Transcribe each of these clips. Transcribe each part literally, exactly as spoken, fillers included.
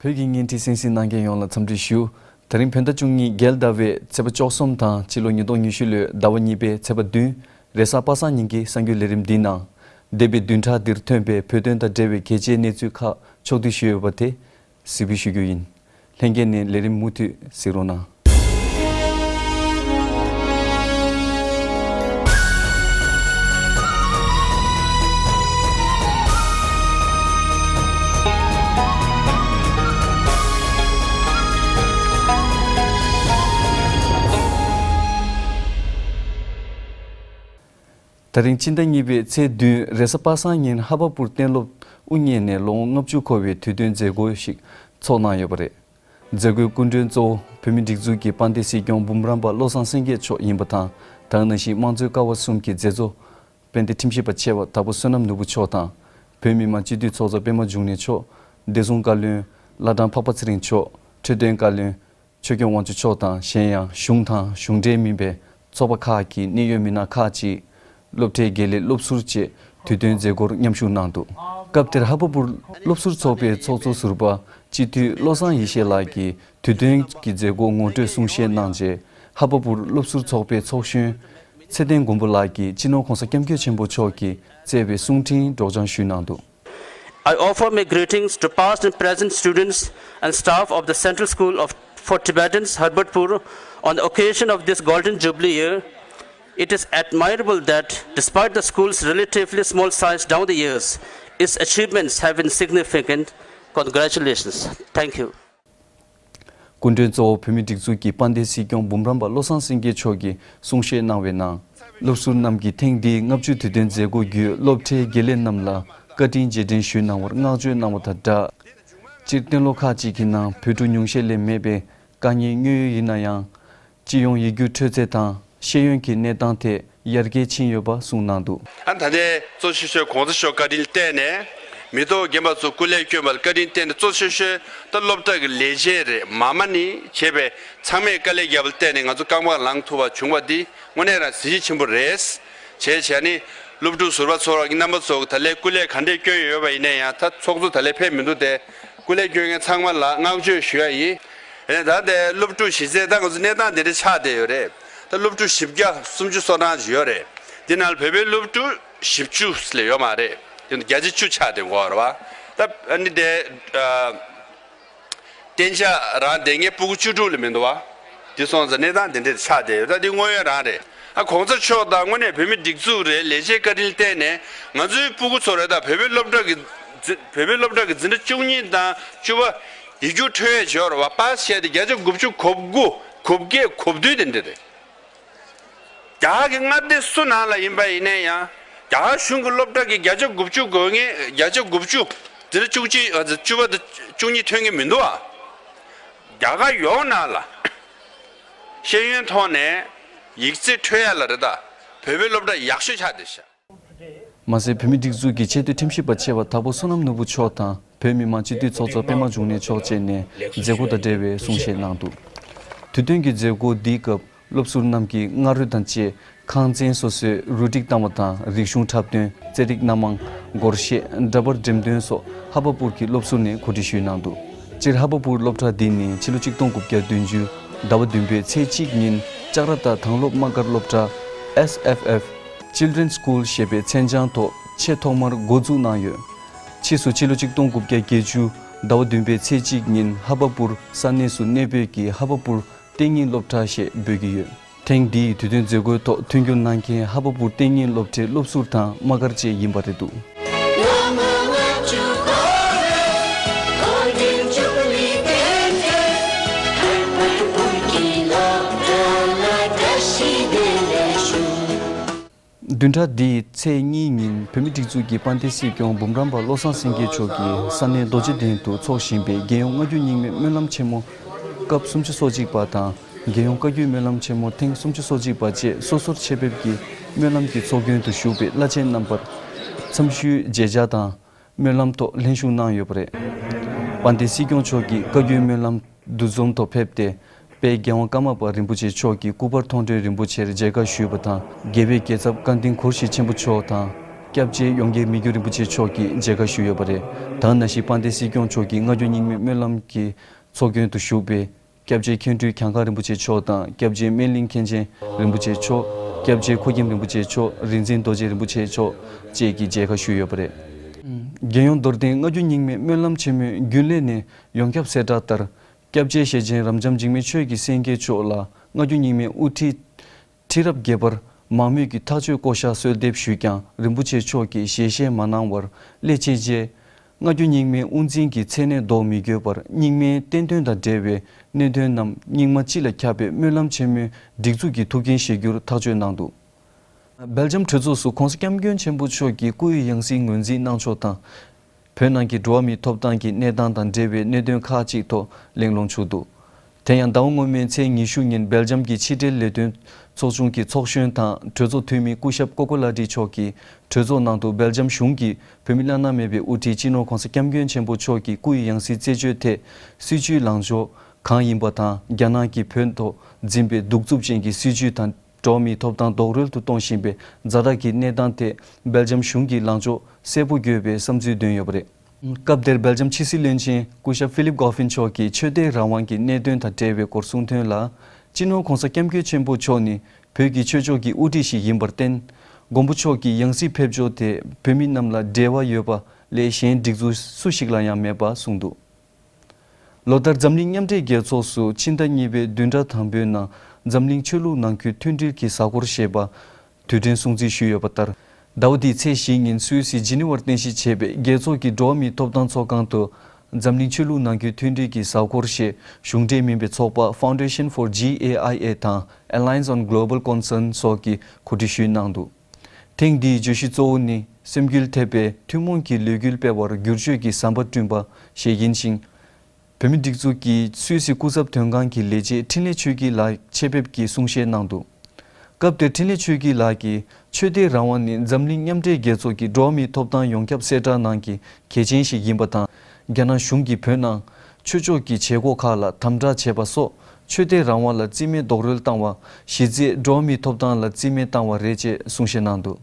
བོད་ཀྱི་བརྙན་འཕྲིན་གསན་གཟིགས་གནང་མཁན་ཡོངས་ལ་འཚམས་འདྲི་ཞུ། ད་རིང་བོད་ཟླ་བཅུ་གཉིས་རྒྱལ་ཟླ་བའི་ཚེས་པ་བཅུ་གསུམ་དང་ཕྱི་ལོ་ཉིས་སྟོང་ཉི་ཤུ་ལོའི་ཟླ་བ་གཉིས་པའི་ཚེས་པ་བདུན། རེས་གཟའ་པ་སངས་ཉིན་གྱི་གསར་འགྱུར་ལས་རིམ་འདིའི་ནང་། འདས་པའི་བདུན་ཕྲག་འདིར་ཐོན་པའི་བོད་དོན་དང་འབྲེལ་བའི་གལ་ཆེའི་གནས་ཚུལ་ཁག་ཕྱོགས་བསྡུས་ཞུས་ཡོད་པ་དེ་གཟིགས་འབུལ་ཞུ་རྒྱུ་ཡིན། ལྷན་རྒྱས་ནས་ལས་རིམ་མུ་མཐུད་གཟིགས་རོགས་གནང་། ད་རིང་སྤྱི་ཟླ་གཉིས་པའི་ཚེས་བདུན་རེས་གཟའ་པ་སངས་ཉིན་ཧ་བ་པུར་གཏན་སློབ་དབུ་བརྙེས་ནས་ལོ་ངོ་ལྔ་བཅུ་འཁོར་བའི་དུས་སྟོན་མཛད་སྒོ་ཞིག་ཚོགས་གནང་ཡོད་པ་རེད། མཛད་སྒོའི་སྐུ་མགྲོན་གཙོ་བོ་བོད་མིའི་སྒྲིག་འཛུགས་ཀྱི་དཔལ་ལྡན་སྲིད་སྐྱོང་འབུམ་རམས་པ་བློ་བཟང་སེང་གེ་མཆོག་ཡིན་པ་དང་། ད་ག་ནང་བཞིན་དམངས་གཙོའི་ཀ་བ་གསུམ་གྱི་མཛད་གཙོ་དཔལ་ལྡན་ཁྲིམས་ཞིབ་པ་ཆེ་བ་དྭགས་པོ་བསོད་ནམས་ནོར་བུ་མཆོག་དང་། བོད་མི་མང་སྤྱི་འཐུས་ཚོགས་གཙོ་པད་མ་འབྱུང་གནས་མཆོག་བདེ་སྲུང་བཀའ་བློན། བླ་བྲང་འཕགས་པ་ཚེ་རིང་མཆོག་འཕྲོད་བསྟེན་བཀའ་བློན། ཆོས་སྐྱོང་དབང་ཕྱུག་མཆོག་དང་། གཞན་ཡང་གཞུང་དང་གཞུང་འབྲེལ་མིན་པའི་ཚོགས་པ་ཁག་གི་གནད་ཡོད་མི་སྣ་ཁག་ཅིག་སློབ་གྲྭའི་དགེ་ལས་སློབ་ཟུར་བཅས་དུས་སྟོན་མཛད་སྒོར་མཉམ་ཞུགས་གནང་འདུག་སྐབས་དེར་ཧ་བ་པུར་སློབ་ཟུར་ཚོགས་པའི་ཚོགས་གཙོ་ཟུར་པ་སྤྱི་འཐུས་བློ་བཟང་ཡེ་ཤེས་ལགས་ཀྱིས་དུས་སྟོན་གྱི་མཛད་སྒོ་ངོ་སྤྲོད་གསུང་བཤད་གནང་རྗེས། ཧ་བ་པུར་སློབ་ཟུར་ཚོགས་པའི་ཚོགས་གཞོན་ཚེ་བརྟན་མགོན་པོ་ལགས་ཀྱིས་སྤྱི་ནོར་༸གོང་ས་༸སྐྱབས་མགོན་ཆེན་པོ་མཆོག་གིས་བསྩལ་བའི་གསུང་འཕྲིན་སྒྲོག་སྦྱང་ཞུས་གནང་འདུག I offer my greetings to past and present students and staff of the Central School of, for Tibetans, Harbatpur, on the occasion of this Golden Jubilee year. It is admirable that, despite the school's relatively small size down the years, its achievements have been significant. Congratulations. Thank you. སྐུ་མགྲོན་གཙོ་བོ་བོད་མིའི་སྒྲིག་འཛུགས་ཀྱི་དཔལ་ལྡན་སྲིད་སྐྱོང་འབུམ་རམས་པ་བློ་བཟང་སེང་གེ་མཆོག་གིས་གསུང་བཤད་གནང་བའི་ནང་། སློབ་ཟུར་རྣམས་ཀྱིས་ཐེངས་འདིའི་ལྔ་བཅུའི་དུས་སྟོན་མཛད་སྒོ་བརྒྱུད་སློབ་གྲྭའི་དགེ་ལས་རྣམས་ལ་བཀའ་དྲིན་རྗེས་དྲན་ཞུས་གནང་བར་བསྔགས་བརྗོད་གནང་བ་དང་སྦྲགས། སྤྱིར་བཏོན་ལོ་ཁག་ཅིག་གི་ནང་བོད་ཕྲུག་ཉུང་ཤས་ལས་མེད་པའི་དཀའ་ངལ་དངོས་ཡོད་ཡིན་ན་ཡང་། སྤྱི་ཡོངས་ཡིག་རྒྱུགས་འཕྲོད་ཚད་དང་ཤེས་ཡོན་གྱི་གནས་སྟངས་ཐད་ཡར་རྒྱས་ཕྱིན་ཡོད་པ་གསུངས་གནང་འདུག་ཨ་ད་ལྟའི་གཙོ་ཆེ་ཤོས་གོང་ས་མཆོག་བཀའ་དྲིན་བརྟེན་ནས་མི་ཐོག་རྒན་པ་ཚོ་སྐུ་ལས་བསྐྱོན་པ་ལ་བཀའ་དྲིན་བརྟེན་ནས་གཙོ་ཆེ་ཤོས་ད་སློབ་གྲྭ་གི་ལས་བྱེད་རེད། མ་མ་ནི་བྱས་པའི་ཚང་མས་དཀའ་ལས་བརྒྱབ་པ་ལ་བརྟེན་ནས་ང་ཚོ་རྐང་པ་ལངས་ཐུབ་པ་བྱུང་བ་འདི་དངོས་གནས་རང་གཟི་བརྗིད་ཆེན་པོ་རེད། བྱས་བྱས་ནི་སློབ་ཕྲུག་ཟུར་པ་ཚོ་རང་གི་རྣམ་པ་ཚོ་ད་ལས་སྐུ་ལས་ག་འདྲས་བསྐྱོན་ཡོད་པ་ཡིན་ན་ཡང་ད་ཚོགས་གཙོ་ད་ལས་ཕེབས་མི་འདུག་སྟེ། སྐུ་ལས་བསྐྱོན་མཁན་ཚང་མ་ལ་བསྔགས་བརྗོད་ཞུ་ཡ་ཡིན། ཨེ་ད་ལྟའི་སློབ་ཕྲུག་གཞི་རྩའི་ད་ང་ཚོ་གནས་སྟངས་འདི་འདྲ་ཆགས་བསྡད་ཡོད་རེད། ད་སློབ་ཕྲུག་བཞི་བརྒྱ་སུམ་ཅུ་སོ་གྲངས་ཅིག་ཡོད་རེད། འདི་ནང་ལ་བོད་པའི་སློབ་ཕྲུག་བཞི་བཅུ་ལས་ཡོད་མ་རེད། དེ་ནི་བརྒྱ་ཆ་བཅུ་ཆགས་བསྡད་ཡོད་རེད་བ། ད་ཨ་ནི་དེ་ཨ། གཏན་འཇགས་རང་བསྡད་མཁན་སྤུ་གུ་བཅུ་དྲུག་ལས་མི་འདུག་བ། དེ་སོང་ཙང་གནས་སྟངས་དེ་འདྲ་ཆགས་བསྡད་ཡོད། ད་འདི་དངོས་ཡོད་རང་རེད། ཨ་གོང་ས་མཆོག་དང་དངོས་གནས་བོད་མི་སྒྲིག་འཛུགས་རེད། ལས་བྱེད་བཀའ་དྲིན་བརྟེན་ནས་ང་ཚོའི་སྤུ་གུ་ཚོ་རེད། ད་བོད་པའི་སློབ་གྲྭ་གི་འཛི་བོད་པའི་སློབ་གྲྭ་གི་འཛིན་གྲྭ་བཅུ་གཉིས་དང་བཅུ་པ་ཡིག་རྒྱུགས་འཕྲོད་ཡས་བྱས་ཡོད་རེད་བ། པཱ་སི་བྱས་ཏེ་བརྒྱ་ཆ་དགུ་བཅུ་གོ་དགུ་གོ་བརྒྱད་གོ་བདུན་དེ་འདྲ་རེད། རྒྱ་གར་གྱི་མངའ་སྡེ་སུ་ནང་ལ་ཡིན་པ་ཡིན་ནའི་ཡང་རྒྱ་གར་གཞུང་གི་སློབ་གྲྭ་གི་བརྒྱ་ཆ་དགུ་བཅུ་དགོས་མཁན་བརྒྱ་ཆ་དགུ་བཅུ་འཛིན་གྲྭ་བཅུ་གཅིག་ཨ་བཅུ་པ་དང་བཅུ་གཉིས་ཐོན་མཁན་མི་འདུག་ཨ། རྒྱ་གར་ཡོངས་ནང་ལ་ཤེས་ཡོན་ཐོག་ནས་ཡིག་ཚད་འཕྲོད་ཡ་ལ་རེད། ད་བོད་པའི་སློབ་གྲྭ་ཡག་ཤོས་ཆགས་བསྡད་ཤག་མ་ཟད་བོད་མིའི་སྒྲིག་འཛུགས་ཀྱི་ཆེས་མཐོའི་ཁྲིམས་ཞིབ་པ་ཆེ་བ་དྭགས་པོ་བསོད་ནམས་ནོར་བུ་མཆོག་དང་བོད་མི་མང་སྤྱི་འཐུས་ཚོགས་གཙོ་པད་མ་འབྱུང་གནས་མཆོག་བཅས་ནས་མཛད་སྒོ་དང་འབྲེལ་བའི་གསུང་བཤད་གནང་འདུག་དུས་སྟོན་གྱི་མཛད་སྒོ་འདིའི་སྐབས་སློབ་ཟུར་རྣམས་ཀྱིས་སྔ་རོལ་དང་བཅས་ཁང་ཚན་སོ་སོའི་རུ་སྒྲིག་བཏང་བ་དང་། རིག་གཞུང་འཁྲབ་སྟོན། རྩེད་རིགས་སྣ་མང་། སྒོར་གཞས། འདྲ་པར་འགྲེམས་སྟོན་སོགས་ཧ་བ་པུར་གྱི་སློབ་ཟུར་ནས་གོ་སྒྲིག་ཞུས་གནང་འདུག་སྤྱིར་ཧ་བ་པུར་སློབ་གྲྭ་འདི་ནི་ཕྱི་ལོ་ཆིག་སྟོང་དགུ་བརྒྱ་བདུན་ཅུ་ཟླ་བ་བདུན་པའི་ཚེས་གཅིག་ཉིན་ལྕགས་ར་བཏགས་དྭང་སློབ་དམག་སྒར་སློབ་གྲྭ་S F F Children's School ཞེས་པའི་མཚན་བྱང་ཐོག་ཆེས་ཐོག་མར་འགོ་འཛུགས་གནང་ཡོད། ཕྱིས་སུ་ཕྱི་ལོ་ཆིག་སྟོང་དགུ་བརྒྱ་བརྒྱད་ཅུ་ཟླ་བ་བདུན་པའི་ཚེས་གཅིག་ཉིན་ཧ་བ་པུར་ས་གནས་སུ་གནས་སྤོས་ཀྱིས་ཧ་བ་པུར་གཏན་ཉིན་སློབ་གྲྭ་ཞེས་འབོད་ཀྱི་ཡོད། ཐེངས་འདིའི་དུས་སྟོན་མཛད་སྒོའི་ཐོག་མཐུན་འགྱུར་གནང་མཁན་ཧ་བ་པུར་གཏན་ཉིན་སློབ་གྲྭའི་སློབ་ཟུར་དང་དམག་སྒར་བཅས་ཡིན་པ་རེད་འདུག་བདུན་ཕྲག་འདིའི་ཚེས་གཉིས་ཉིན་བོད་མིའི་སྒྲིག་འཛུགས་ཀྱི་དཔལ་ལྡན་སྲིད་སྐྱོང་འབུམ་རམས་པ་བློ་བཟང་སེང་གེ་མཆོག་གིས་ས་གནས་རྡོ་རྗེ་གདན་དུ་འཚོགས་བཞིན་པའི་རྒྱལ་ཡོངས་སྔ་འགྱུར་རྙིང་མའི་སྨོན་ལམ་ཆེན་མོ་སྐབས་སུམ་ཅུ་སོ་གཅིག་པ་དང་། རྒྱལ་ཡོངས་བཀའ་བརྒྱུད་སྨོན་ལམ་ཆེན་མོ་ཐེངས་སུམ་ཅུ་སོ་གཅིག་པ་བཅས་སོ་སོར་ཆེད་ཕེབས་ཀྱིས་སྨོན་ལམ་གྱི་ཚོགས་མགོན་དུ་བཞུགས་པའི་བླ་ཆེན་རྣམ་པར་འཚམས་ཞུའི་མཇལ་བཅར་དང་། སྨོན་ལམ་ཐོག་ལྷན་ཞུགས་གནང་ཡོད་པ་རེད། དཔལ་ལྡན་སྲིད་སྐྱོང་མཆོག་གིས་བཀའ་བརྒྱུད་སྨོན་ལམ་འདུ་འཛོམས་ཐོག་ཕེབས་ཏེ། དཔལ་རྒྱལ་དབང་ཀརྨ་པ་རིན་པོ་ཆེ་མཆོག་གི་སྐུ་པར་མཐོང་གྲོལ་རིན་པོ་ཆེར་མཇལ་ཁ་ཞུས་པ་དང་། རྒྱལ་བའི་རྒྱལ་ཚབ་བཀའ་འདུན་གུར་ཞི་ཆེན་པོ་མཆོག་དང་ སྐྱབས་རྗེ་ཡོངས་དགེ་མི་འགྱུར་རིན་པོ་ཆེ་མཆོག་གིས་མཇལ་ཁ་ཞུས་ཡོད་པ་རེད། ད་ག་ནང་བཞིན་དཔལ་ལྡན་སྲིད་སྐྱོང་མཆོག་གིས་སྔ་འགྱུར་རྙིང་མའི་སྨོན་ལམ་གྱི་ཚོགས་མགོན་དུ་བཞུགས་པའི་སྐྱབས་རྗེ་མཁན་སྤྲུལ་གྱངས་དཀར་རིན་པོ་ཆེ་མཆོག་དང་། སྐྱབས་རྗེ་སྨན་གླིང་མཁན་ཆེན་རིན་པོ་ཆེ་མཆོག་སྐྱབས་རྗེ་ཁོ་རྒྱན་རིན་པོ་ཆེ་མཆོག་རིག་འཛིན་རྡོ་རྗེ་རིན་པོ་ཆེ་མཆོག་བཅས་ཀྱིས་མཇལ་ཁ་ཞུས་ཡོད་པ་རེད། རྒྱལ་ཡོངས་མདོར་བསྟན་སྔ་འགྱུར་རྙིང་མའི་སྨོན་ལམ་ཆེན་མོའི་རྒྱུན་ལས་ནས་ཡོངས་ཁྱབ་གསལ་བསྒྲགས་ལྟར། སྐྱབས་རྗེ་ཞེ་ཆེན་རབ་འབྱམས་འཇིགས་མེད་ཆོས་ཀྱི་སེང་གེ་མཆོག་ལ་སྔ་འགྱུར་རྙིང་མའི་དབུ་ཁྲིད་ཁྲི་རབས་བརྒྱད་པར་མང་མོས་ཀྱིས་ཐག་གཅོད་བསྐོ་བཞག་གསོལ་འདེབས་ཞུས་ཀྱང་། རིན་པོ་ཆེ་མཆོག་གིས་ཞལ་བཞེས་མ་གནང་བར་སླེབས་ཕྱིན་རྗེས། སྔ་འགྱུར་རྙིང་མའི་དབུ་འཛིན་གྱི་མཚན་གནས་འདོགས་མི་དགོས་པར། རྙིང་མའི་བསྟན་དོན་དང་འབྲེལ་བའི་གནད་དོན་རྣམས་རྙིང་མ་སྤྱི་ལ་ཁྱབ་པའི་སྨོན་ལམ་ཆེན་མོའི་སྒྲིག་འཛུགས་ཀྱི་ཐུགས་འགན་བཞེས་རྒྱུར་ཐག་གཅོད་གནང་འདུག་སྦེལ་ཇམ་གྲོས་ཚོགས་སུ་༸གོང་ས་༸སྐྱབས་མགོན་ཆེན་པོ་མཆོག་གི་སྐུའི་ཡང་སྲིད་ངོས་འཛིན་གནང་ཕྱོགས་དང་། བོད་ནང་གི་འགྲོ་བ་མིའི་ཐོབ་ཐང་གི་གནས་སྟངས་དང་འབྲེལ་བའི་གནད་དོན་ཁག་ཅིག་ཐོག་གླེང་སློང་བྱུང་འདུག་དེ་ཡང་ཟླ་བ་སྔོན་མའི་ཚེས་ཉི་ཤུ་ཉིན་སྦེལ་ཇམ་གྱི་ཕྱི་འབྲེལ་ལས་དོན་ཚོགས་ཆུང་གི་ཚོགས་གཞོན་དང་གྲོས་ཚོགས་འཐུས་མི་སྐུ་ཞབས་ཀོ་ཀོ་ལ་ཏི་མཆོག་གིས་གྲོས་ཚོགས་ནང་དུ་སྦེལ་ཇམ་གཞུང་གིས་བོད་མི་བླ་ན་མེད་པའི་དབུ་ཁྲིད་སྤྱི་ནོར་༸གོང་ས་༸སྐྱབས་མགོན་ཆེན་པོ་མཆོག་གི་སྐུའི་ཡང་སྲིད་རྩད་གཅོད་ཐད་སྲིད་བྱུས་ལངས་ཕྱོགས་གང་ཡིན་པ་དང་། རྒྱ་ནག་གིས་བོད་ཐོག་འཛིན་པའི་གདུག་རྩུབ་ཅན་གྱི་སྲིད་བྱུས་དང་། འགྲོ་བ་མིའི་ཐོབ་ཐང་རྡོག་རོལ་དུ་གཏོང་བཞིན་པའི་ཛ་དྲག་གི་གནས་སྟངས་ཐད་སྦེལ་ཇམ་གཞུང་གིས་ལངས་ཕྱོགས་གསལ་པོ་དགོས་པའི་བསམ་ཚུལ་བཏོན་ཡོད་པ་རེད། སྐབས་དེར་སྦེལ་ཇམ་ཕྱི་སྲིད་བློན་ཆེན་སྐུ་ཞབས་ཧྥི་ལིབ་གོ་ཧྥིན་མཆོག་གིས་ཆོས་དད་རང་དབང་གི་གནད་དོན་དང་འབྲེལ་བའི་སྐོར་གསུངས་དོན་ལ། སྤྱི་ནོར་༸གོང་ས་༸སྐྱབས་མགོན་ཆེན་པོ་མཆོག་ནི་བོད་ཀྱི་ཆོས་ཕྱོགས་ཀྱི་དབུ་ཁྲིད་ཞིག་ཡིན་པར་བརྟེན། མགོན་པོ་མཆོག་གི་ཡང་སྲིད་ཕེབས་ཕྱོགས་དེ་བོད་མི་རྣམས་ལ་འབྲེལ་བ་ཡོད་པ་ལས་གཞན་སྒྲིག་འཛུགས་སུ་ཞིག་ལ་ཡང་མེད་པ་གསུངས་འདུག་ལོ་ལྟར་འཛམ་གླིང་མཉམ་འབྲེལ་རྒྱལ་ཚོགས་སུ་ཕྱི་ཟླ་གཉིས་པའི་བདུན་ཕྲག་དང་པོའི་ནང་འཛམ་གླིང་ཆོས་ལུགས་ནང་ཁུལ་མཐུན་སྒྲིལ་གྱི་གཟའ་འཁོར་ཞེས་པ་དུས་དྲན་སྲུང་བརྩི་ཞུས་ཡོད་པ་ལྟར། ཟླ་བ་འདིའི་ཚེས་བཞི་ཉིན་སུད་སི་ཇི་ནི་ཝར་རྟེན་གཞི་བྱས་པའི་རྒྱལ་ཚོགས་ཀྱི་འགྲོ་བ་མིའི་ཐོབ་ཐང་ཚོགས་ཁང་དུ་འཛམ་གླིང་ཆོས་ལུགས་ནང་ཁུལ་མཐུན་སྒྲིལ་གྱི་གཟའ་འཁོར་ཞེས་གཞུང་འབྲེལ་མིན་པའི་ཚོགས་པ་Foundation for G A I A དང་Alliance on Global Concern སོགས་ཀྱིས་གོ་སྒྲིག་ཞུས་གནང་འདུག་ཐེངས་འདིའི་བརྗོད་གཞི་གཙོ་བོ་ནི་སེམས་འགུལ་ཐེབས་པའི་ཐུན་མོང་གི་ལས་འགུལ་སྤེལ་བར་བསྒྱུར་བཅོས་ཀྱི་ཟམ་པ་བསྐྲུན་པ་ཞེས་ཡིན་ཞིང་། བོད་མིའི་སྒྲིག་འཛུགས་ཀྱི་སུད་སི་སྐུ་ཚབ་དོན་ཁང་གི་ལས་བྱེད་འཕྲིན་ལས་ཆོས་སྐྱིད་ལགས་ཆེད་ཕེབས་ཀྱིས་གསུང་བཤད་གནང་འདུག་སྐབས་དེར་འཕྲིན་ལས་ཆོས་སྐྱིད་ལགས་ཀྱིས་ཆོས་དད་རང་དབང་ནི་འཛམ་གླིང་མཉམ་འབྲེལ་རྒྱལ་ཚོགས་ཀྱི་འགྲོ་བ་མིའི་ཐོབ་ཐང་ཡོངས་ཁྱབ་གསལ་བསྒྲགས་ནང་གི་གལ་ཆེན་ཞིག་ཡིན་པ་དང་། རྒྱ་ནག་གཞུང་གིས་བོད་ནང་ཆོས་ཕྱོགས་ཀྱི་བྱེད་སྒོ་ཁག་ལ་དམ་དྲག་བྱས་པ་སོགས་ཆོས་དད་རང་དབང་ལ་རྩིས་མེད་རྡོག་རོལ་བཏང་བ། གཞི་རྩའི་འགྲོ་བ་མིའི་ཐོབ་ཐང་ལ་རྩིས་མེད་བཏང་བ་རེད་ཅེས་གསུང་བཤད་གནང་འདུག་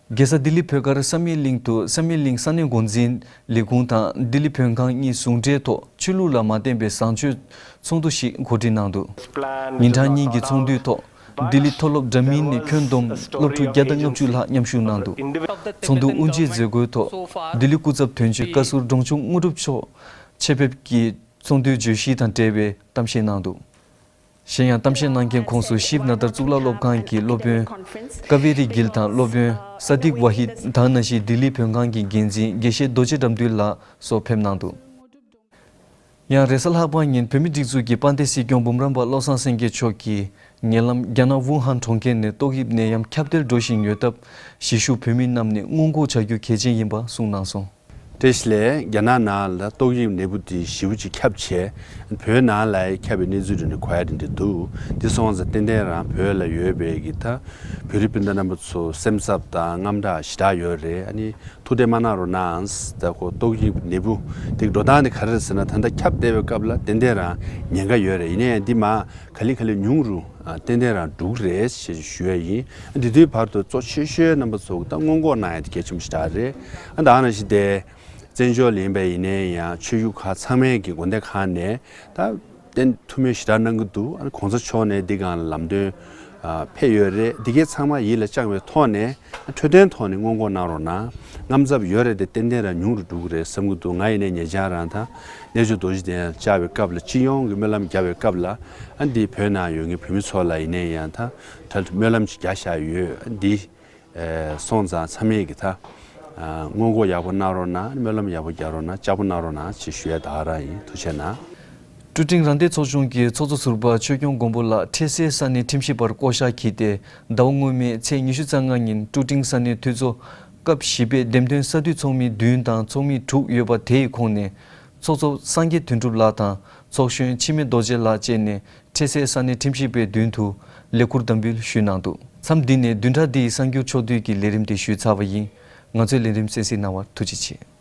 རྒྱལ་ས་ལྡི་ལི་བོད་སྒར་བསམ་ཡས་གླིང་དུ་བསམ་ཡས་གླིང་ས་གནས་འགོ་འཛིན་ལས་ཁུངས་དང་ལྡི་ལི་བོད་ཁང་གཉིས་ཟུང་འབྲེལ་ཐོག་ཆོས་ལུགས་ལ་མ་བརྟེན་པའི་བཟང་སྤྱོད་ཚོགས་འདུ་ཞིག་གོ་སྒྲིག་གནང་འདུག་ཉིན་གྲངས་གཉིས་ཀྱི་ཚོགས་འདུའི་ཐོག་ལྡི་ལི་མཐོ་སློབ་འདྲ་མིན་ནས་ཁྱོན་བསྡོམས་སློབ་ཕྲུག་བརྒྱ་དང་ལྔ་བཅུ་ལྷག་མཉམ་ཞུགས་གནང་འདུག་ཚོགས་འདུ་དབུ་འབྱེད་མཛད་སྒོའི་ཐོག་ལྡི་ལི་སྐུ་ཚབ་དོན་གཅོད་བཀའ་ཟུར་འབྲོང་ཆུང་དངོས་གྲུབ་མཆོག་ཆེད་ཕེབས་ཀྱིས་ཚོགས་འདུའི་བརྗོད་གཞི་དང་འབྲེལ་བའི་གཏམ་བཤད་གནང་འདུག་གཞན་ཡང་གཏམ་བཤད་གནང་མཁན་ཁོངས་སུ་ཤིབ་ན་དར་གཙུག་ལག་སློབ་ཁང་གི་སློབ་དཔོན་ཀ་བེ་རི་གིལ་དང་སློབ་དཔོན་ས་ཏིག་ཝ་ཧིད། ད་ག་ནང་བཞིན་ལྡི་ལི་བོད་ཁང་གི་འགན་འཛིན་དགེ་བཤེས་རྡོ་རྗེ་དགྲ་འདུལ་ལགས་སོགས་ཕེབས་གནང་འདུག་ཡང་རེས་གཟའ་ལྷག་པ་ཉིན་བོད་མིའི་སྒྲིག་འཛུགས་ཀྱི་དཔལ་ལྡན་སྲིད་སྐྱོང་འབུམ་རམས་པ་བློ་བཟང་སེང་གེ་མཆོག་གིས་ཉེ་ལམ་རྒྱ་ནག་ཝུ་ཧན་གྲོང་ཁྱེར་ནས་ཏོག་དབྱིབས་ནད་ཡམས་ཁྱབ་གདལ་འགྲོ་བཞིན་ཡོད་སྟབས། གཞིས་བཞུགས་བོད་མི་རྣམས་ནས་སྔོན་འགོག་བྱ་རྒྱུ་གལ་ཆེན་ཡིན་པ་གསུངས་གནང་སོང་། བཀྲ་ཤིས་བདེ་ལེགས། རྒྱ་ནག་ནང་ལ་ཏོག་དབྱིབས་ནད་འབུ་དེ་ཞེ་པོ་ཅིག་ཁྱབ་བྱས། བོད་ནང་ལ་ཁྱབ་པའི་གནས་ཚུལ་དེ་འདྲ་གོ་ཡ་དེ་འདྲ་འདུག་འདི་སོང་ཙང་ཏན་ཏན་རང་བོད་ལ་ཡོད་པའི་གི་ད་བོད་རིགས་སྤུན་ཟླ་རྣམ་པ་ཚོ་སེམས་འཚབ་དང་དངངས་སྐྲག་ཞེ་དྲག་ཡོད་རེད། ཨ་ནི་ཐུགས་ཁྲལ་མ་གནང་རོགས་གནང་། ད་ཁོ་ཏོག་དབྱིབས་ནད་འབུ་དེ་འགྲོ་སྟངས་དེ་ག་རེ་རེད་ཟེར་ན། ད་ལྟ་ཁྱབ་བསྡད་པའི་སྐབས་ལ་ཏན་ཏན་རང་ཉེན་ཁ་ཡོད་རེད། ཡིན་ན་ཡང་འདི་མ་ག་ལེ་ག་ལེ་ཉུང་རུ་ཨ་ཏན་ཏན་རང་འགྲོ་གི་རེད་ཞེས་ཞུ་ཡ་ཡིན། འདི་དུས་བར་དུ་གཙོ་ཆེ་ཤོས་རྣམ་པ་ཚོ་ད་སྔོན་འགོག་གནང་ཡ་དེ་གལ་ཆེན་པོ་ཞེ་དྲག་རེད། ཨ་ད་ག་ནང་བཞིན་དེ་བཙན་བྱོལ་ལ་ཡིན་པ་ཡིན་ནའི་ཡང་ཆོས་བརྒྱུད་ཁག་ཚང་མའི་གི་དགོན་སྡེ་ཁག་ནས་ད་བསྟན་ཐུགས་སྨོན་ཞེ་དྲག་གནང་གི་འདུག་ཨ་ནི་གོང་ས་མཆོག་ནས་འདི་སྒང་ལ་ལམ་སྟོན་ཨ་ཕེབས་ཡོད་རེད། འདི་གའི་ཚང་མ་ཡིད་ལ་བཅངས་པའི་ཐོག་ནས་འཕྲོད་བསྟེན་ཐོག་ནས་སྔོན་འགོག་གནང་རོགས་གནང་། དངངས་འཚབ་ཡོད་རེད་དེ་ཏན་ཏན་རང་ཉུང་རུ་འགྲོ་གི་རེད་བསམ་གྱི་འདུག་ང་ཡིན་ནའི་ཉེ་ཆར་རང་ད་རྣལ་འབྱོར་རྡོ་རྗེ་གདན་བཅར་བའི་སྐབས་ལ་སྤྱི་ཡོངས་ཀྱི་སྨོན་ལམ་རྒྱབ་པའི་སྐབས་ལ་ཨ་འདི་བོད་ནང་ཡོད་མཁན་བོད་མི་ཚོ་ལ་ཡིན་ནའི་ཡང་ད་ད་སྨོན་ལམ་ཅིག་རྒྱག་བཞག་ཡོད། ཨ་འདི་ཨེ་སོང་ཙང་ཚང་མས་ཀྱི་ད་ཨ་སྔོན་འགོག་ཡག་པོ་གནང་རོགས་གནང་། སྨོན་ལམ་ཡག་པོ་རྒྱག་རོགས་གནང་། ལྕགས་པོ་གནང་རོགས་གནང་ཅེས་ཞུ་ཡས་ད་ག་རང་ཡིན། ཐུགས་རྗེ་གནང་། ཀྲུ་ཀྲིང་རང་བདེན་ཚོགས་ཆུང་གི་ཚོགས་གཙོ་ཟུར་པ་ཆོས་སྐྱོང་མགོན་པོ་ལགས་འཕྲལ་སེལ་ས་གནས་ཁྲིམས་ཞིབ་པར་བསྐོ་གཞག་བགྱིས་ཏེ། ཟླ་བ་སྔོན་མའི་ཚེས་ཉི་ཤུ་རྩ་ལྔ་ཉིན་ཀྲུ་ཀྲིང་ས་གནས་འཐུས་ཚོགས་སྐབས་བཞི་པའི་འདེམས་ཐོན་ས་འཐུས་ཚོགས་མི་བདུན་དང་ཚོགས་མི་དྲུག་ཡོད་པ་དེའི་ཁོངས་ནས། ཚོགས་གཙོ་སངས་རྒྱས་དོན་གྲུབ་ལགས་དང་ཚོགས་གཞོན་འཆི་མེད་རྡོ་རྗེ་ལགས་བཅས་ནས་འཕྲལ་སེལ་ས་གནས་ཁྲིམས་ཞིབ་པའི་མདུན་དུ་ལས་ཁུར་དམ་འབུལ་ཞུས་གནང་འདུག་མཚམས་འདི་ནས་བདུན་ཕྲག་འདིའི་གསར་འགྱུར་ཕྱོགས་བསྡུས་ཀྱི་ལས་རིམ་དེ་ཞུས་ཚར་བ་ཡིན། ང་ཚོའི་ལས་རིམ་གསན་གཟིགས་གནང་བར་ཐུགས་རྗེ་ཆེ།